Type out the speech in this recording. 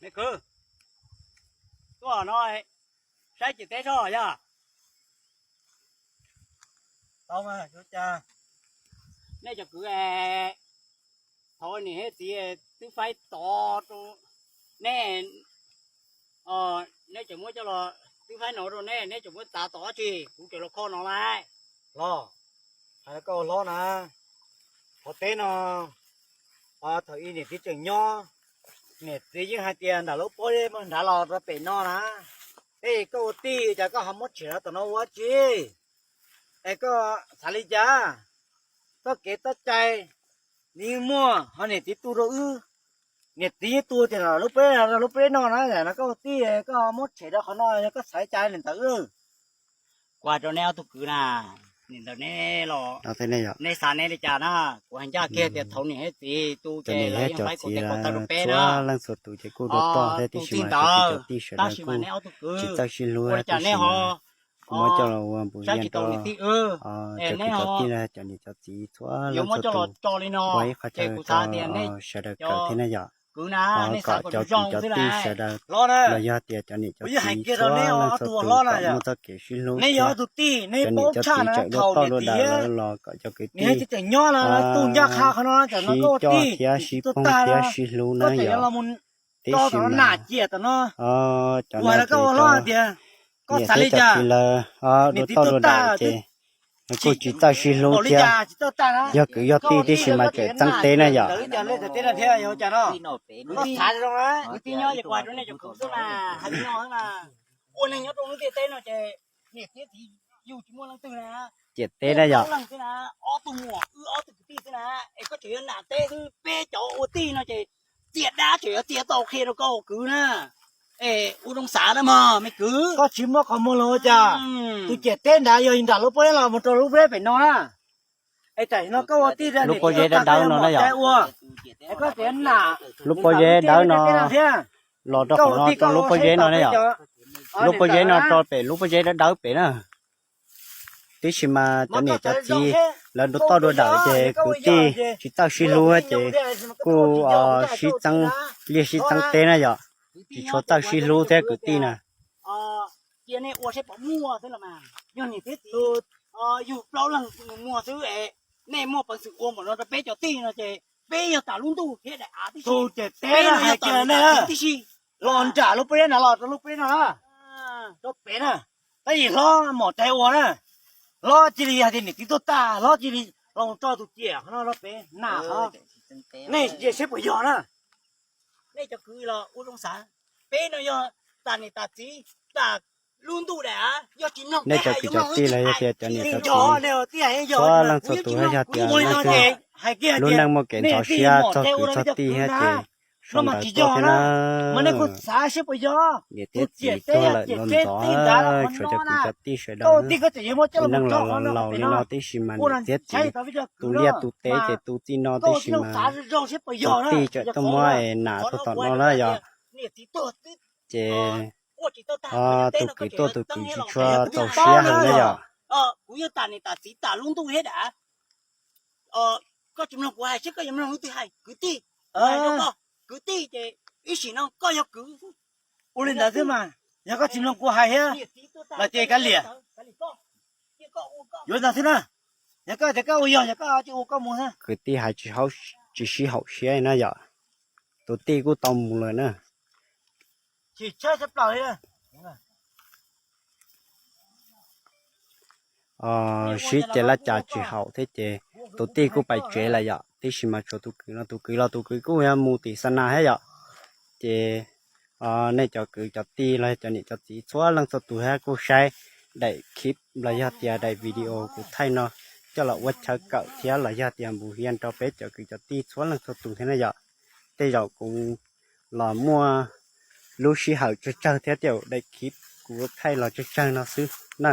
Me kwv, tuaj no saib ciam teb soj yog. Nej cov kwv, thaum niam thiab txiv twb faib tod rau nej, nej tseem muab coj los, twb faib no rau nej, nej tseem muab txav tod tsi, kuv tseem los kho no lawm. Los, hais koj ua hlob na, qhov teb no thaum ub niam txiv tseem nyob, niam txiv yeej hais tias nram lub pob zeb mas nrad los rau pem no na. Es koj ua tij cas koj ho muab tshem rau tom no ua dab tsi? Es koj xav li cas? Txoj kev txoj cai nws yeej muaj, ho niam txiv tu rau wb, niam txiv yeej tu tias lub pob zeb no, lub pob zeb no na, no koj ua tij koj muab tshem rau qhov no, koj xav li cas li ntawd? Kuv hais rau neb ob tug kwv na, nim ntawd neb los, nej xav neb li cas na? Kuv hais ncaj kiag tias thaum niam thiab txiv tu ces lawv yeej faib kuv tej ko taw rau peb na. Leej txhua tus ces kuj rau toj thiab, tus tij ntawd, tab sis mas neb ob tug kwv tsis txawj sib hlub, tab sis mas kuv muab coj los ua npus yas rau cov kwv cov tij, cov niam cov txiv txhua leej txhua tus ua ib qho chaw rau sawv daws kawm thiab na yom. Kom cov kwv cov tij sawv daws los yog tias cov niam cov txiv txhua leej txhua tus kom muaj txoj kev sib hlub thiab cov niam cov txiv tseem rau toj rau daws lawv los kom cov kwv tij sib coj thiab sib phooj thiab sib hlub na yom. Tib si mas cov niam cov txiv lawv rau toj rau daws ces kuj tsis txawj sib hlub thiab. Yog kwv yog tij tib si mas tseem txeeb teb na yom. Ua neeg nyob rau lub ntiaj teb no ces niam thiab txiv yug tsis muaj leej twg na. Ciam teb na yom. Ob tug muam wb ob tug kwv tij xwb na, es koj tseem yuav nam teb xwb. Peb cov ua tij no ces txias dab tseem yuav txias tau qhia rau koj ua kwv na. Es ua zoo xav na mog me kwv. Koj tsis muaj qhov muag los ua cas? Tus ciam teb nrad yog nram lub pob zeb los mus rau lub pob zeb pem no na. Es tam sim no koj ua tij, lub pob zeb dawb dawb no na yom. Lub pob zeb dawb no los rau qhov no rau lub pob zeb no na yom. Lub pob zeb no rau pem lub pob zeb dawb dawb pem na. Tib si mas cov niam cov txiv lawv rau toj rau daws ces kwv tij tsis txawj sib hlub ces kuj sib txeeb liaj sib txeeb teb na yom. Tsis tshua txawj sib hlub thiab kwv tij na. Cia nej ua saib puas muaj xwb los mas. Yog niam thiab txiv yug plaub leeg muag xwb es nej muaj peev xwm ua npaum no rau peb cov tij no ces peb yog tas lub ntuj thiab daim av tib si. Tus ciam teb no hais tias nej tib si los nram lub pob zeb no los rau lub pob zeb no na, rau pem na. Tab sis hlob mom tais ua na, hlob cia li hais tias niam txiv tuag tag, hlob cia li los tso tus ciam qhov no rau pem na. Nej ntsia saib puas yog na. Nej cov kwv los ua zoo xav, peb no yog tas niam tas txiv, tas lub ntuj daim av, yog tsis mloog nej cov kwv cov tij los yog tias cov niam cov txiv txhua leej txhua tus, yog tias leej twg lub neej muaj kev ntxhov siab txog kwv txog tij thiab ces sau ntawv tuaj thiab na. Niam thiab txiv tuag lawm los ntxov, tshuav cov kwv cov tij sawv daws na. Lub neej los laus li no tib si mas niam thiab txiv tu liaj tu teb ces tu txij no tib si mas tus tij tseem tuaj muab es nam tuaj tom no na yom. Ces tus kwv tuaj tus kwv tsis tshua txaus siab heev na yom. Kuv yog tas niam tas txiv tas lub ntuj thiab daim av, koj tsis mloog kuv hais seb koj yuav mloog leej twg hais, kwv tij. Kwv tij ces ib sim no koj yog kwv. Ua li ntawd xwb mas, yog koj tsis mloog kuv hais thiab los ces kav liam. Yuav ntawd xwb na, yog koj tias koj ua yog, yog koj tsis ua koj mus xwb. Kwv tij hais tsis sib haum siab na yom. Tus tij kuj tau mus lawm na. Sib ces laj cas tsis haum thiab ces tus tij kuj pais tsev lawm yom. Tib si mas tshuav tus kwv no, tus kwv los tus kwv kuj yog mus tim Xa Nas thiab yom. Ces nej cov kwv cov tij los cov niam cov txiv txhua leej txhua tus thiab kuj saib daim clip los yog tias daim video kuv thaij no coj los ua chaw kawm thiab los yog tias npus hias rau peb cov kwv cov tij txhua leej txhua tus thiab na yom. Tej zaum kuv los muaj lub sij hawm tsawg tsawg thiab tej zaum daim clip kuv thaij los tsawg tsawg no xwb na.